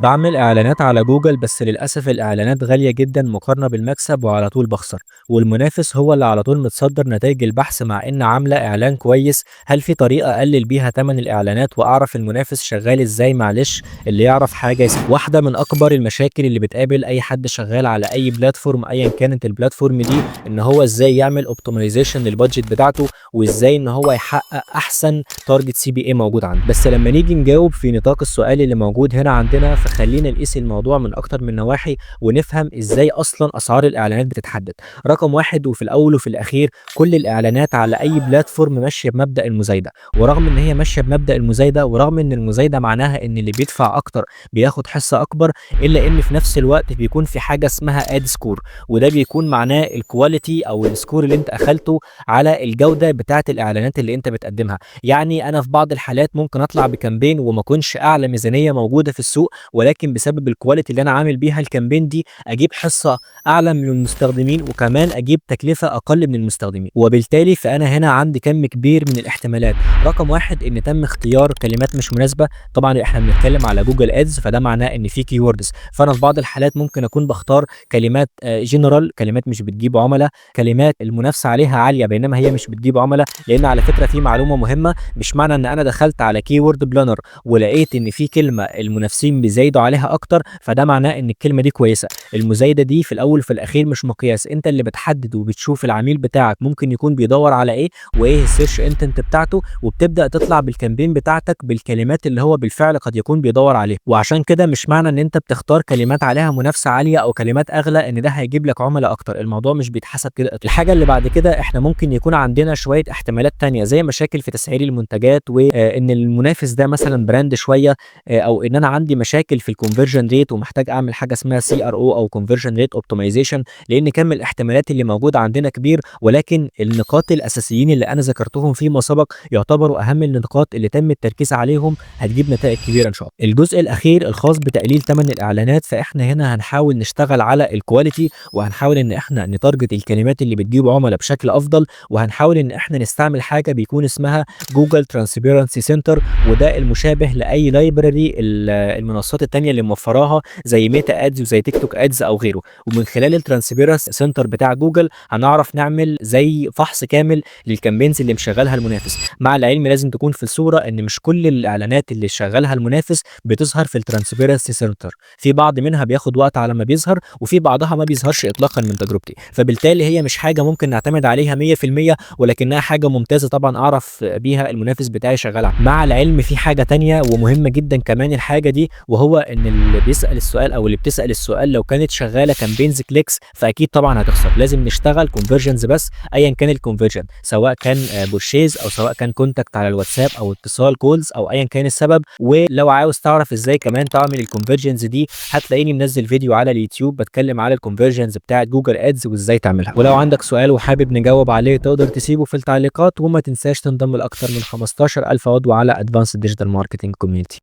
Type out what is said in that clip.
باعمل إعلانات على جوجل، بس للأسف الإعلانات غالية جدًا مقارنة بالمكسب وعلى طول باخسر، والمنافس هو اللي على طول متصدر نتايج البحث مع إن عاملة إعلان كويس. هل في طريقة أقلل بيها تمن الإعلانات وأعرف المنافس شغال إزاي؟ معلش اللي يعرف حاجة واحدة من أكبر المشاكل اللي بتقابل أي حد شغال على أي platform أيًا كانت ال platform دي، إن هو إزاي يعمل optimization لل budget بتاعته، وإزاي إن هو يحقق أحسن target CPA موجود عنده. بس لما نيجي نجاوب في نطاق السؤال اللي موجود هنا عندنا، فخلينا نقيس الموضوع من أكتر من نواحي ونفهم إزاي أصلًا أسعار الإعلانات بتتحدد. رقم 1 وفي الأول وفي الأخير، كل الإعلانات على أي platform ماشية بمبدأ المزايدة، ورغم إن هي ماشية بمبدأ المزايدة ورغم إن المزايدة معناها إن اللي بيدفع أكتر بياخد حصة أكبر، إلا إن في نفس الوقت بيكون في حاجة اسمها ad score، وده بيكون معناه ال quality أو ال score اللي أنت أخدته على الجودة بتاعة الإعلانات اللي أنت بتقدمها. يعني أنا في بعض الحالات ممكن أطلع ب campaign وما أكونش أعلى ميزانية موجودة في السوق، ولكن بسبب ال quality اللي أنا عامل بيها ال campaign دي أجيب حصة أعلى من المستخدمين وكمان أجيب تكلفة أقل من المستخدمين، وبالتالي فأنا هنا عندي كم كبير من الاحتمالات. رقم 1 إن تم اختيار كلمات مش مناسبة، طبعًا إحنا بنتكلم على Google Ads فده معناه إن في keywords، فأنا في بعض الحالات ممكن أكون باختار كلمات general، كلمات مش بتجيب عملا، كلمات المنافسة عليها عالية بينما هي مش بتجيب عملا، لأن على فكرة في معلومة مهمة، مش معنى إن أنا دخلت على keyword planner ولقيت إن في كلمة المنافسين بيزايدوا عليها أكتر فده معناه إن الكلمة دي كويسة. المزايدة دي في الأول وفي الأخير مش مقياس، أنت اللي بتحدد وبتشوف العميل بتاعك ممكن يكون بيدور على إيه وإيه ال search intent بتاعته، وبتبدأ تطلع بال campaign بتاعتك بالكلمات اللي هو بالفعل قد يكون بيدور عليها. وعشان كده مش معنى إن أنت بتختار كلمات عليها منافسة عالية أو كلمات أغلى إن ده هيجيب لك عملاء أكتر، الموضوع مش بيتحسب كده. الحاجة اللي بعد كده، إحنا ممكن يكون عندنا شوية احتمالات تانية زي مشاكل في تسعير المنتجات، وإن المنافس ده مثلًا brand شوية، أو إن أنا عندي مشاكل في ال conversion rate ومحتاج أعمل حاجة اسمها CRO أو conversion rate optimization، لأن كم الاحتمالات اللي موجودة عندنا كبير، ولكن النقاط الأساسيين اللي أنا ذكرتهم فيما سبق يعتبروا أهم النقاط اللي تم التركيز عليهم، هتجيب نتائج كبيرة إن شاء الله. الجزء الأخير الخاص بتقليل ثمن الإعلانات، فإحنا هنا هنحاول نشتغل على ال quality، وهنحاول إن إحنا ن target الكلمات اللي بتجيب عملاء بشكل أفضل، وهنحاول إن إحنا نستعمل حاجة بيكون اسمها Google Transparency Center، وده المشابه لأي library المنصات التانية اللي موفراها زي Meta Ads وزي TikTok Ads أو غيره. ومن خلال ال Transparency Center بتاع جوجل هنعرف نعمل زي فحص كامل لل campaigns اللي مشغلها المنافس. مع العلم لازم تكون في الصورة إن مش كل الإعلانات اللي شغالها المنافس بتظهر في ال Transparency Center، في بعض منها بياخد وقت على ما بيظهر، وفي بعضها ما بيظهرش إطلاقا من تجربتي، فبالتالي هي مش حاجة ممكن نعتمد عليها 100%، ولكنها حاجة ممتازة طبعا أعرف بيها المنافس بتاعي شغال. مع العلم في حاجة تانية ومهمة جدا كمان الحاجة دي، وهو إن اللي بيسأل السؤال أو اللي بتسأل السؤال لو كانت شغالة campaigns clicks فأكيد طبعا هتخسر. لازم نشتغل conversions بس، أيا كان ال conversion، سواء كان purchase أو سواء كان contact على الواتساب أو اتصال calls أو أيا كان السبب. ولو عاوز تعرف إزاي كمان تعمل ال conversions دي هتلاقيني منزل فيديو على اليوتيوب بتكلم على ال conversions بتاعت Google Ads وازاي تعملها. ولو عندك سؤال وحابب نجاوب عليه تقدر تسيبه في التعليقات، وما تنساش تنضم لاكثر من 15000 عضو على Advanced Digital Marketing Community.